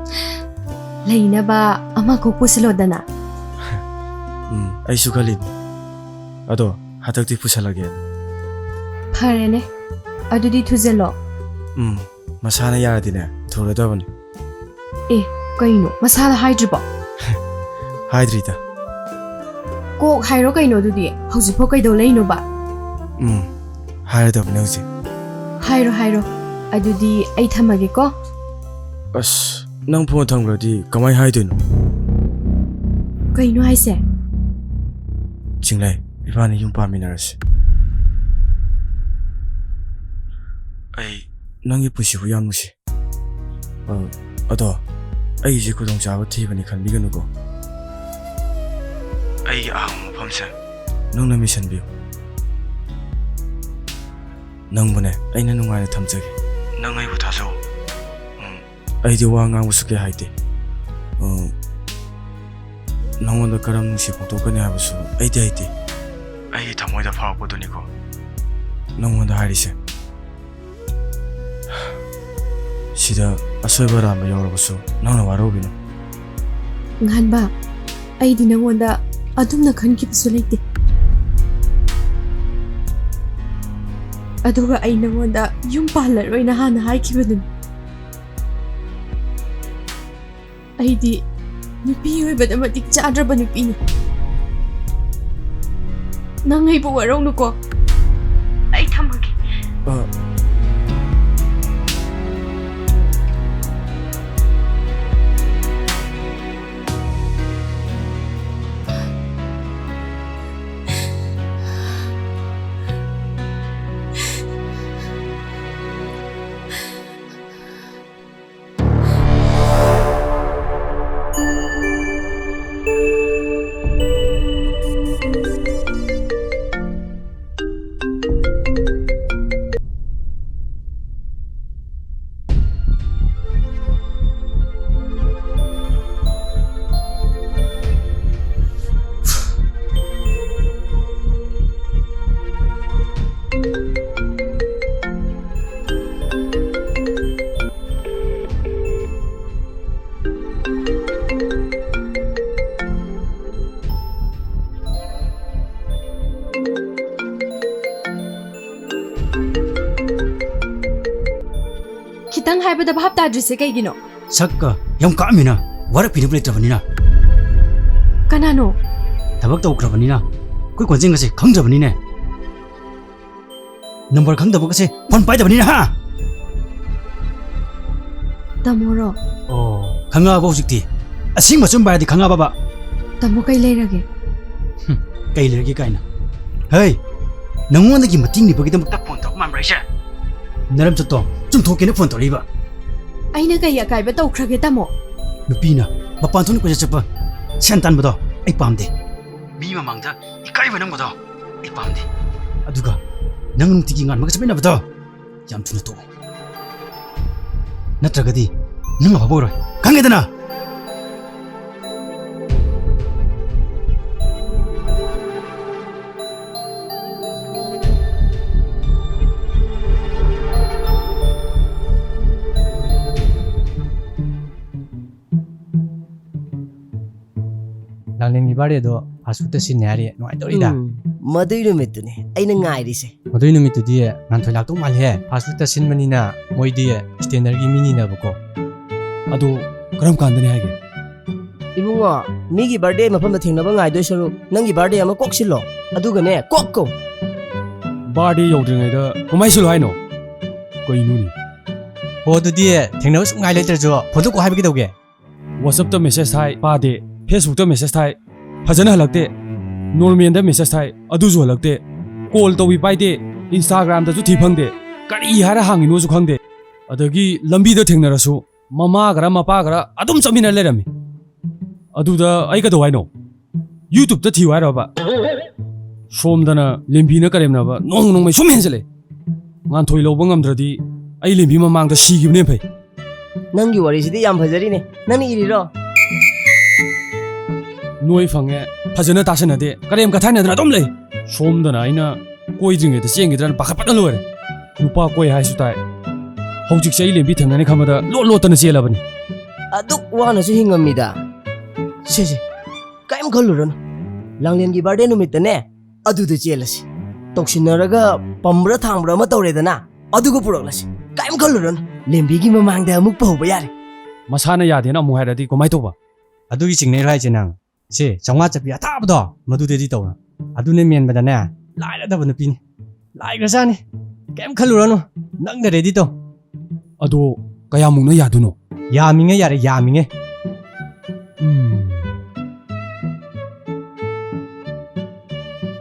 ꯂꯩꯅꯕ ꯑꯃ ꯀꯣꯛ ꯄꯨꯁꯤꯜꯂꯣꯗꯅ꯫ ꯎꯝ, ꯑꯩꯁꯨ ꯈꯜꯂꯤꯅꯦ꯫ ꯑꯗꯣ ꯍꯟꯗꯛꯇꯤ ꯄꯨꯁꯜꯂꯒꯦ꯫ ꯐꯔꯦꯅꯦ, ꯑꯗꯨꯗꯤ ꯊꯨꯖꯜꯂꯣ꯫ ꯎꯝ, ꯃꯁꯥꯅ ꯌꯥꯔꯗꯤꯅꯦ, ꯊꯨꯔꯗꯕꯅꯤ꯫ ꯑꯦ, ꯀꯩꯅꯣ? ꯃꯁꯥꯗ ꯍꯥꯏꯗ꯭ꯔꯤꯕꯣ? ꯍꯥꯏꯗ꯭ꯔꯤꯗ꯫ ꯀꯣꯛ ꯍꯥꯏꯔꯣ ꯀꯩꯅꯣ ꯑꯗꯨꯗꯤ? ꯍꯧꯖꯤꯛꯐꯥꯎ ꯀꯩꯗꯧ ꯂꯩꯅꯣꯕ? ꯎꯝ, ꯍꯥꯏꯔꯗꯕꯅꯦ ꯍꯧꯖꯤꯛ꯫ ꯍꯥꯏꯔꯣ, ꯍꯥꯏꯔꯣ꯫ ꯑꯗꯨꯗꯤ ꯑꯩ ꯊꯝꯃꯒꯦꯀꯣ꯫ ꯑꯁ, ꯅꯪ ꯐꯣꯟ ꯊꯝꯈ꯭ꯔꯗꯤ ꯀꯃꯥꯏ ꯍꯥꯏꯗꯣꯏꯅꯣ? ꯀꯩꯅꯣ ꯍꯥꯏꯁꯦ? ꯆꯤꯡꯂꯩ, ꯏꯕꯥꯅꯤ ꯌꯨꯝ ꯄꯥꯟꯃꯤꯟꯅꯔꯁꯤ꯫ ꯑꯩ ꯅꯪꯒꯤ ꯄꯨꯟꯁꯤꯕꯨ ꯌꯥꯝ ꯅꯨꯡꯁꯤ꯫ ꯑ, ꯑꯗꯣ, ꯑꯩꯒꯤꯁꯦ ꯈꯨꯗꯣꯡꯆꯥꯕ ꯊꯤꯕꯅꯤ ꯈꯟꯕꯤꯒꯅꯨꯀꯣ꯫ ꯑꯩꯒꯤ ꯑꯍꯥꯡꯕ ꯃꯐꯝꯁꯦ ꯅꯪꯅ ꯃꯦꯟꯁꯤꯟꯕꯤꯌꯨ꯫ ꯅꯪꯕꯨꯅꯦ, ꯑꯩꯅ ꯅꯨꯡꯉꯥꯏꯅ ꯊꯝꯖꯒꯦ꯫ ꯅꯪ ꯑꯩꯕꯨ ꯊꯥꯖꯧ꯫ ꯎꯝ, ꯑꯩꯗꯤ ꯋꯥ ꯉꯥꯡꯕꯁꯨ ꯀꯌꯥ ꯍꯩꯇꯦ꯫ ꯎꯝ, ꯅꯉꯣꯟꯗ ꯀꯔꯝ ꯅꯨꯡꯁꯤ ꯐꯣꯡꯗꯣꯛꯀꯅꯤ ꯍꯥꯏꯕꯁꯨ ꯑꯩꯗꯤ ꯍꯩꯇꯦ꯫ ꯑꯩꯒꯤ ꯊꯃꯣꯏꯗ ꯐꯥꯎꯔꯛꯄꯗꯨꯅꯤꯀꯣ ꯅꯉꯣꯟꯗ ꯍꯥꯏꯔꯤꯁꯦ꯫ ꯁꯤꯗ ꯑꯁꯣꯏꯕ ꯑꯔꯥꯟꯕ ꯌꯥꯎꯔꯕꯁꯨ ꯅꯪꯅ ꯋꯥꯔꯧꯕꯤꯅꯨ꯫ ꯉꯥꯟꯕ, ꯑꯩꯗꯤ ꯅꯉꯣꯟꯗ ꯑꯗꯨꯝꯅ ꯈꯟꯈꯤꯕꯁꯨ ꯂꯩꯇꯦ꯫ ꯑꯗꯨꯒ ꯑꯩ ꯅꯉꯣꯟꯗ ꯌꯨꯝ ꯄꯥꯜꯂꯔꯣꯏꯅ ꯍꯥꯟꯅ ꯍꯥꯏꯈꯤꯕꯗꯨꯅꯤ꯫ ꯑꯩꯗꯤ ꯅꯨꯄꯤ ꯑꯣꯏꯕꯗ ꯃꯇꯤꯛ ꯆꯥꯗ꯭ꯔꯕ ꯅꯨꯄꯤꯅꯤ꯫ ꯅꯪ ꯑꯩꯕꯨ ꯋꯥꯔꯧꯅꯨꯀꯣ꯫ ꯑꯩ ꯊꯝꯃꯒꯦ꯫ ꯑ, ꯈꯤꯇꯪ ꯍꯥꯏꯕꯗ ꯚꯥꯞ ꯇꯥꯗ꯭ꯔꯤꯁꯦ ꯀꯩꯒꯤꯅꯣ? ꯁꯛꯀ ꯌꯥꯝ ꯀꯥꯛꯑꯝꯃꯤꯅ, ꯋꯥꯔꯛꯄꯤꯅꯕ ꯂꯩꯇ꯭ꯔꯕꯅꯤꯅ꯫ ꯀꯅꯥꯅꯣ? ꯊꯕꯛ ꯇꯧꯈ꯭ꯔꯕꯅꯤꯅ, ꯑꯩꯈꯣꯏ ꯀꯣꯟꯖꯦꯟꯒꯁꯦ ꯈꯪꯗ꯭ꯔꯕꯅꯤꯅꯦ꯫ ꯅꯝꯕꯔ ꯈꯪꯗꯕꯒꯁꯦ ꯐꯣꯟ ꯄꯥꯏꯗꯕꯅꯤꯅ, ꯍꯥ? ꯇꯥꯃꯣꯔꯣ? ꯑꯣ, ꯈꯪꯉꯛꯑꯕ ꯍꯧꯖꯤꯛꯇꯤ? ꯑꯁꯦꯡꯕ ꯑꯆꯨꯝꯕ ꯍꯥꯏꯔꯗꯤ ꯈꯪꯉꯛꯑꯕꯕ? ꯇꯥꯃꯣ, ꯀꯩ ꯂꯩꯔꯒꯦ? ꯍꯨꯝ, ꯀꯩ ꯂꯩꯔꯒꯦ ꯀꯥꯏꯅ? ꯍꯩ, ꯅꯪꯉꯣꯟꯗꯒꯤ ꯃꯇꯦꯡ ꯅꯤꯕꯒꯤꯗꯃꯛꯇ ꯐꯣꯟ ꯇꯧꯔꯛꯄ ꯃꯥꯟꯕ꯭ꯔꯥ ꯑꯩꯁꯦ? ꯅꯔꯝꯆꯠꯇꯣ ꯆꯨꯝꯊꯣꯛꯀꯦꯅ ꯐꯣꯟ ꯇꯧꯔꯛꯏꯕ꯫ ꯑꯩꯅ ꯀꯩ ꯑꯀꯥꯏꯕ ꯇꯧꯈ꯭ꯔꯒꯦ, ꯇꯥꯃꯣ? ꯅꯨꯄꯤꯅ ꯃꯄꯥꯟ ꯊꯣꯛꯅ ꯀꯣꯏꯆꯠ ꯆꯠꯄ, ꯁꯦꯟ ꯇꯥꯟꯕꯗꯣ ꯑꯩ ꯄꯥꯝꯗꯦ꯫ ꯃꯤ ꯃꯃꯥꯡꯗ ꯏꯀꯥꯏꯕ ꯅꯪꯕꯗꯣ ꯑꯩ ꯄꯥꯝꯗꯦ꯫ ꯑꯗꯨꯒ ꯅꯪ ꯅꯨꯡꯇꯤꯒꯤ ꯉꯥꯟꯕꯒ ꯆꯠꯃꯤꯟꯅꯕꯗꯣ ꯌꯥꯝ ꯊꯨꯅ ꯇꯣꯛꯑꯣ꯫ ꯅꯠꯇ꯭ꯔꯒꯗꯤ ꯅꯪ ꯑꯐꯕ ꯑꯣꯏꯔꯣꯏ꯫ ꯈꯪꯉꯦꯗꯅ? ꯂꯥꯡꯂꯦꯟꯒꯤ ꯕꯥꯔꯗꯦꯗꯣ ꯐꯥꯁ ꯐꯨꯗꯇ ꯁꯤꯟꯅꯦ ꯍꯥꯏꯔꯤ, ꯅꯨꯡꯉꯥꯏꯗꯧꯔꯤꯗ꯫ ꯎꯝ, ꯃꯗꯨꯏ ꯅꯨꯃꯤꯠꯇꯨꯅꯦ ꯑꯩꯅ ꯉꯥꯏꯔꯤꯁꯦ꯫ ꯃꯗꯨꯏ ꯅꯨꯃꯤꯠꯇꯨꯗꯤ ꯉꯥꯟꯊꯣꯏ ꯂꯥꯛꯇꯧ ꯃꯥꯜꯂꯤꯍꯦ꯫ ꯐꯥꯁ ꯐꯨꯗꯇ ꯁꯤꯟꯕꯅꯤꯅ ꯃꯣꯏꯗꯤ ꯁ꯭ꯇꯦꯟꯗꯔꯒꯤ ꯃꯤꯅꯤꯅꯕꯀꯣ꯫ ꯑꯗꯨ ꯀꯔꯝ ꯀꯥꯟꯗꯅꯤ ꯍꯥꯏꯒꯦ? ꯏꯕꯨꯡꯉꯣ, ꯃꯤꯒꯤ ꯕꯥꯔꯗꯦ ꯃꯐꯝꯗ ꯊꯦꯡꯅꯕ ꯉꯥꯏꯗꯣꯏ ꯁꯔꯨꯛ ꯅꯪꯒꯤ ꯕꯥꯔꯗꯦ ꯑꯃ ꯀꯣꯛ ꯁꯤꯜꯂꯣ꯫ ꯑꯗꯨꯒꯅꯦ, ꯀꯣꯛ ꯀꯧ꯫ ꯕꯥꯔꯗꯦ ꯌꯧꯗ꯭ꯔꯤꯉꯩꯗ ꯀꯃꯥꯏ ꯁꯤꯜꯂꯣ ꯍꯥꯏꯅꯣ? ꯀꯩꯅꯣꯅꯦ? ꯍꯣ, ꯑꯗꯨꯗꯤ ꯊꯦꯡꯅꯕ ꯁꯨꯡꯉꯥꯏ ꯂꯩꯇ꯭ꯔꯁꯨ ꯐꯣꯟꯗꯣꯛꯀꯣ ꯍꯥꯏꯕ ꯀꯩꯗꯧꯒꯦ? WhatsApp-ꯇ message ꯊꯥꯏ, ꯄꯥꯗꯦ꯫ Facebook-ꯇ message ꯊꯥꯏ, ꯐꯖꯅ ꯍꯜꯂꯛꯇꯦ꯫ Normal-ꯗ message ꯊꯥꯏ, ꯑꯗꯨꯁꯨ ꯍꯜꯂꯛꯇꯦ꯫ Call ꯇꯧꯏ, ꯄꯥꯏꯗꯦ꯫ Instagram-ꯗꯁꯨ ꯊꯤ ꯐꯪꯗꯦ꯫ ꯀꯔꯤ ꯍꯥꯏꯔ ꯍꯥꯡꯉꯤꯅꯣꯁꯨ ꯈꯪꯗꯦ꯫ ꯑꯗꯒꯤ ꯂꯝꯕꯤꯗ ꯊꯦꯡꯅꯔꯁꯨ ꯃꯃꯥꯒꯔ ꯃꯄꯥꯒꯔ ꯑꯗꯨꯝ ꯆꯠꯃꯤꯟꯅ ꯂꯩꯔꯝꯃꯤ꯫ ꯑꯗꯨꯗ ꯑꯩ ꯀꯩꯗꯧ ꯍꯥꯏꯅꯣ? YouTube-ꯇ ꯊꯤꯌꯨ ꯍꯥꯏꯔꯕ? ꯁꯣꯝꯗꯅ ꯂꯦꯝꯕꯤꯅ ꯀꯔꯦꯝꯅꯕ ꯅꯣꯡ ꯅꯣꯡꯃꯩ ꯁꯨꯝ ꯍꯦꯟꯖꯜꯂꯛꯑꯦ꯫ ꯉꯥꯟꯊꯣꯏ ꯂꯧꯕ ꯉꯝꯗ꯭ꯔꯗꯤ ꯑꯩ ꯂꯦꯝꯕꯤ ꯃꯃꯥꯡꯗ ꯁꯤꯈꯤꯕꯅ ꯐꯩ꯫ ꯅꯪꯒꯤ ꯋꯥꯔꯤꯁꯤꯗꯤ ꯌꯥꯝ ꯐꯖꯔꯤꯅꯦ꯫ ꯅꯪꯅ ꯏꯔꯤꯔꯣ? ꯅꯣꯏ ꯐꯪꯉꯦ, ꯐꯖꯅ ꯇꯥꯁꯟꯅꯗꯦ, ꯀꯔꯦꯝ ꯀꯊꯥꯏꯅꯗꯅ ꯑꯗꯨꯝ ꯂꯩ꯫ ꯁꯣꯝꯗꯅ ꯑꯩꯅ ꯀꯣꯏꯗ꯭ꯔꯤꯉꯩꯗ ꯆꯦꯟꯈꯤꯗ꯭ꯔꯅ ꯄꯥꯈꯠꯄꯅ ꯂꯣꯏꯔꯦ꯫ ꯅꯨꯄꯥ ꯀꯣꯏ ꯍꯥꯏꯁꯨ ꯇꯥꯏ, ꯍꯧꯖꯤꯛꯁꯦ ꯑꯩ ꯂꯦꯝꯕꯤ ꯊꯦꯡꯅꯅꯤ ꯈꯟꯕꯗ ꯂꯣꯠ ꯂꯣꯠꯇꯅ ꯆꯦꯜꯂꯕꯅꯤ꯫ ꯑꯗꯨꯛ ꯋꯥꯅꯁꯨ ꯍꯤꯡꯉꯝꯃꯤꯗ꯫ ꯁꯦ ꯁꯦ, ꯀꯔꯤꯝ ꯈꯜꯂꯨꯔꯅꯨ꯫ ꯂꯥꯡꯂꯦꯟꯒꯤ ꯕꯥꯔꯗꯦ ꯅꯨꯃꯤꯠꯇꯅꯦ, ꯑꯗꯨꯗ ꯆꯦꯜꯂꯁꯤ꯫ ꯇꯧꯁꯤꯟꯅꯔꯒ ꯄꯝꯕ꯭ꯔꯥ ꯊꯥꯡꯕ꯭ꯔꯥ ꯑꯃ ꯇꯧꯔꯦꯗꯅ, ꯑꯗꯨꯒ ꯄꯨꯔꯛꯂꯁꯤ꯫ ꯀꯔꯤꯝ ꯈꯜꯂꯨꯔꯅꯨ, ꯂꯦꯝꯕꯤꯒꯤ ꯃꯃꯥꯡꯗ ꯑꯃꯨꯛ ꯄꯧꯕ ꯌꯥꯔꯦ꯫ ꯃꯁꯥꯅ ꯌꯥꯗꯦꯅ ꯑꯃꯨꯛ ꯍꯥꯏꯔꯗꯤ ꯀꯃꯥꯏ ꯇꯧꯕ? ꯑꯗꯨꯒꯤ ꯆꯤꯡꯅꯩꯔꯣ ꯍꯥꯏꯁꯦ ꯅꯪ? ꯁꯦ, ꯆꯥꯝꯃꯉꯥ ꯆꯠꯄꯤ ꯑꯊꯥꯕꯗꯣ, ꯃꯗꯨꯗꯗꯤ ꯇꯧꯔꯣ꯫ ꯑꯗꯨꯅꯦ ꯃꯦꯟꯕꯗꯅꯦ, ꯂꯥꯏꯔꯗꯕ ꯅꯨꯄꯤꯅꯤ꯫ ꯂꯥꯏꯈ꯭ꯔꯖꯥꯠꯅꯤ꯫ ꯀꯩꯝ ꯈꯜꯂꯨꯔꯅꯨ, ꯅꯪꯅ ready ꯇꯧ꯫ ꯑꯗꯣ ꯀꯌꯥꯃꯨꯛꯅ ꯌꯥꯗꯣꯏꯅꯣ? ꯌꯥꯝꯃꯤꯉꯩ ꯌꯥꯔꯦ, ꯌꯥꯝꯃꯤꯉꯩ꯫ ꯎꯝ꯫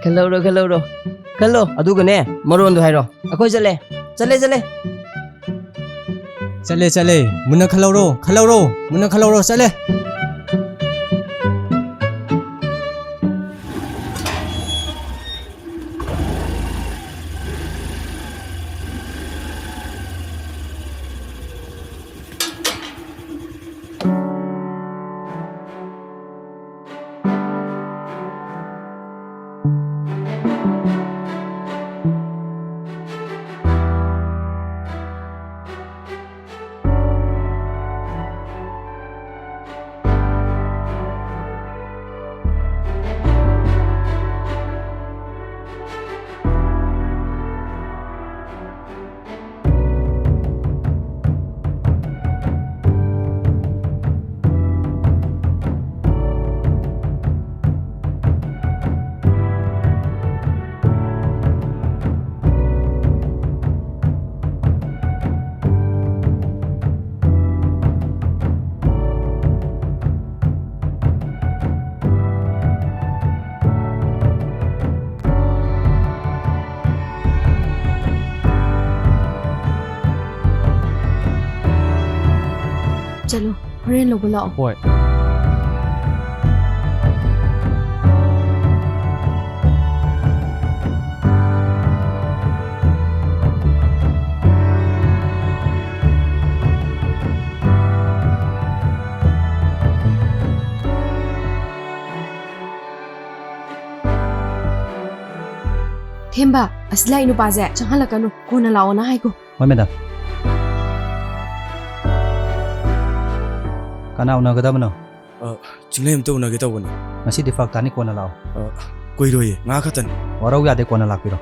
ꯈꯜꯍꯧꯔꯣ, ꯈꯜꯍꯧꯔꯣ꯫ ꯈꯜꯂꯣ, ꯑꯗꯨꯒꯅꯦ, ꯃꯔꯣꯟꯗꯣ ꯍꯥꯏꯔꯣ꯫ ꯑꯩꯈꯣꯏ ꯆꯠꯂꯦ꯫ ꯆꯠꯂꯦ, ꯆꯠꯂꯦ꯫ ꯆꯠꯂꯦ, ꯆꯠꯂꯦ꯫ ꯃꯨꯟꯅ ꯈꯜꯍꯧꯔꯣ, ꯈꯜꯍꯧꯔꯣ꯫ ꯃꯨꯟꯅ ꯈꯜꯍꯧꯔꯣ, ꯆꯠꯂꯦ꯫ ꯆꯠꯂꯣ, ꯍꯣꯔꯦꯟ ꯂꯧꯕ ꯂꯥꯛꯑꯣ꯫ ꯍꯣꯏ꯫ ꯊꯦꯝꯕ, ꯑꯁꯤ ꯂꯥꯛꯏ ꯅꯨꯄꯥꯁꯦ ꯆꯪꯍꯜꯂꯛꯀꯅꯨ, ꯀꯣꯟꯅ ꯂꯥꯛꯑꯣꯅ ꯍꯥꯏꯈꯣ꯫ ꯍꯣꯏ, ꯃꯦꯗꯥꯝ꯫ ꯀꯅꯥ ꯎꯅꯒꯗꯕꯅꯣ? ꯑ, ꯆꯤꯡꯂꯦꯝ ꯑꯝꯇ ꯎꯅꯒꯦ ꯇꯧꯕꯅꯤ꯫ ꯉꯁꯤꯗꯤ ꯐꯔꯛ ꯇꯥꯅꯤ, ꯀꯣꯟꯅ ꯂꯥꯛꯑꯣ꯫ ꯑ, ꯀꯨꯏꯔꯣꯏꯌꯦ, ꯉꯥꯏꯍꯥꯛ ꯈꯛꯇꯅꯤ꯫ ꯋꯥꯔꯧ ꯌꯥꯗꯦ, ꯀꯣꯟꯅ ꯂꯥꯛꯄꯤꯔꯣ꯫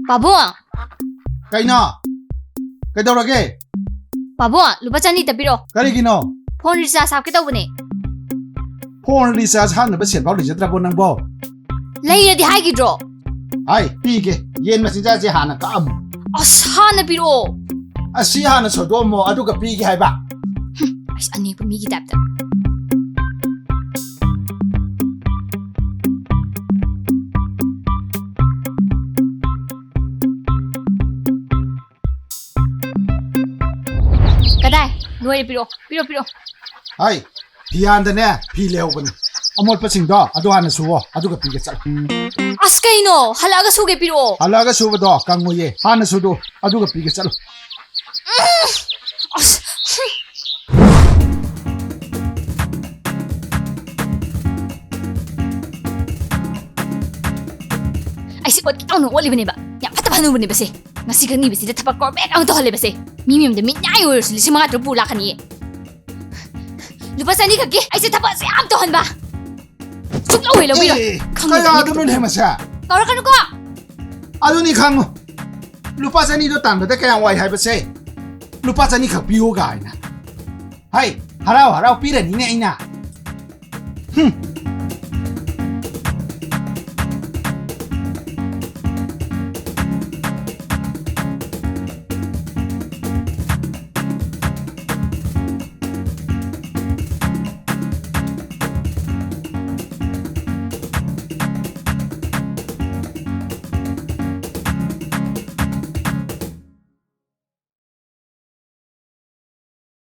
ꯄꯥꯕꯨꯡ! ꯀꯩꯅꯣ? ꯀꯩꯗꯧꯔꯒꯦ? ꯄꯥꯕꯨꯡ, ꯂꯨꯄꯥ ꯆꯅꯤꯇ ꯄꯤꯔꯛꯑꯣ꯫ ꯀꯔꯤꯒꯤꯅꯣ? ꯐꯣꯟ ꯔꯤꯆꯥꯔꯖ ꯍꯥꯞꯀꯦ ꯇꯧꯕꯅꯦ꯫ ꯐꯣꯟ ꯔꯤꯆꯥꯔꯖ ꯍꯥꯞꯅꯕ ꯁꯦꯟꯐꯥꯎ ꯂꯩꯖꯗ꯭ꯔꯕꯣ ꯅꯪꯕꯣ? ꯂꯩꯔꯗꯤ ꯍꯥꯏꯈꯤꯗ꯭ꯔꯣ? ꯍꯥꯏ, ꯄꯤꯒꯦ꯫ ꯌꯦꯟ ꯃꯆꯤꯟꯖꯥꯛꯁꯦ ꯍꯥꯟꯅ ꯀꯛꯑꯝꯃꯨ꯫ ꯑꯁ, ꯍꯥꯟꯅ ꯄꯤꯔꯛꯑꯣ꯫ ꯑꯁꯤ ꯍꯥꯟꯅ ꯁꯣꯏꯗꯣꯛꯑꯝꯃꯣ, ꯑꯗꯨꯒ ꯄꯤꯒꯦ ꯍꯥꯏꯕ꯫ ꯍꯨꯝ, ꯑꯁ, ꯑꯅꯦꯛꯄ ꯃꯤꯒꯤ ꯇꯥꯏꯞꯇ꯫ ꯀꯗꯥꯏ? ꯂꯣꯏꯔꯦ, ꯄꯤꯔꯛꯑꯣ, ꯄꯤꯔꯛꯑꯣ, ꯄꯤꯔꯛꯑꯣ꯫ ꯍꯥꯏ, ꯐꯤꯌꯥꯟꯗꯅꯦ, ꯐꯤ ꯂꯩꯍꯧꯕꯅꯤ꯫ ꯑꯃꯣꯠꯄꯁꯤꯡꯗꯣ ꯑꯗꯨ ꯍꯥꯟꯅ ꯁꯨꯋꯣ, ꯑꯗꯨꯒ ꯄꯤꯒꯦ ꯆꯠꯂꯨ꯫ ꯑꯁ, ꯀꯩꯅꯣ? ꯍꯜꯂꯛꯑꯒ ꯁꯨꯒꯦ, ꯄꯤꯔꯛꯑꯣ꯫ ꯍꯜꯂꯛꯑꯒ ꯁꯨꯕꯗꯣ ꯀꯪꯉꯣꯏꯌꯦ, ꯍꯥꯟꯅ ꯁꯨꯗꯣ, ꯑꯗꯨꯒ ꯄꯤꯒꯦ ꯆꯠꯂꯨ꯫ ꯎꯝ, ꯑꯁ, ꯍꯨꯝ꯫ ꯑꯩꯁꯦ ꯑꯣꯠꯀꯦ ꯇꯧꯅ ꯑꯣꯠꯂꯤꯕꯅꯦꯕ꯫ ꯌꯥꯝ ꯐꯠꯇꯕ ꯍꯅꯨꯕꯅꯦꯕ ꯁꯦ꯫ ꯉꯁꯤ ꯈꯛ ꯅꯤꯕꯁꯤꯗ ꯊꯕꯛ ꯀꯣꯔꯕꯦꯛ ꯑꯃ ꯇꯧꯍꯜꯂꯦꯕ ꯁꯦ꯫ ꯃꯤ ꯃꯌꯨꯝꯗ ꯃꯤꯅꯥꯏ ꯑꯣꯏꯔꯁꯨ ꯂꯤꯁꯤꯡ ꯃꯉꯥ ꯇꯔꯨꯛ ꯄꯨ ꯂꯥꯛꯀꯅꯤꯌꯦ꯫ ꯂꯨꯄꯥ ꯆꯅꯤ ꯈꯛꯀꯤ ꯑꯩꯁꯦ ꯊꯕꯛꯁꯦ ꯌꯥꯝ ꯇꯧꯍꯟꯕ꯫ ꯁꯨꯛꯂꯧ ꯍꯦꯛ ꯂꯧꯕꯤꯔꯣꯏ꯫ ꯑꯦ, ꯈꯪꯗꯦ, ꯀꯌꯥꯗꯅꯣꯅꯦ ꯃꯁꯦ? ꯀꯧꯔꯛꯀꯅꯨꯀꯣ꯫ ꯑꯗꯨꯅꯤ ꯈꯪꯉꯨ꯫ ꯂꯨꯄꯥ ꯆꯅꯤꯗꯣ ꯇꯥꯟꯕꯗ ꯀꯌꯥꯝ ꯋꯥꯏ ꯍꯥꯏꯕꯁꯦ꯫ ꯂꯨꯄꯥ ꯆꯅꯤ ꯈꯛ ꯄꯤꯌꯨ ꯀꯥꯏꯅ꯫ ꯍꯩ, ꯍꯔꯥꯎ ꯍꯔꯥꯎ ꯄꯤꯔꯅꯤꯅꯦ ꯑꯩꯅ꯫ ꯍꯨꯝ꯫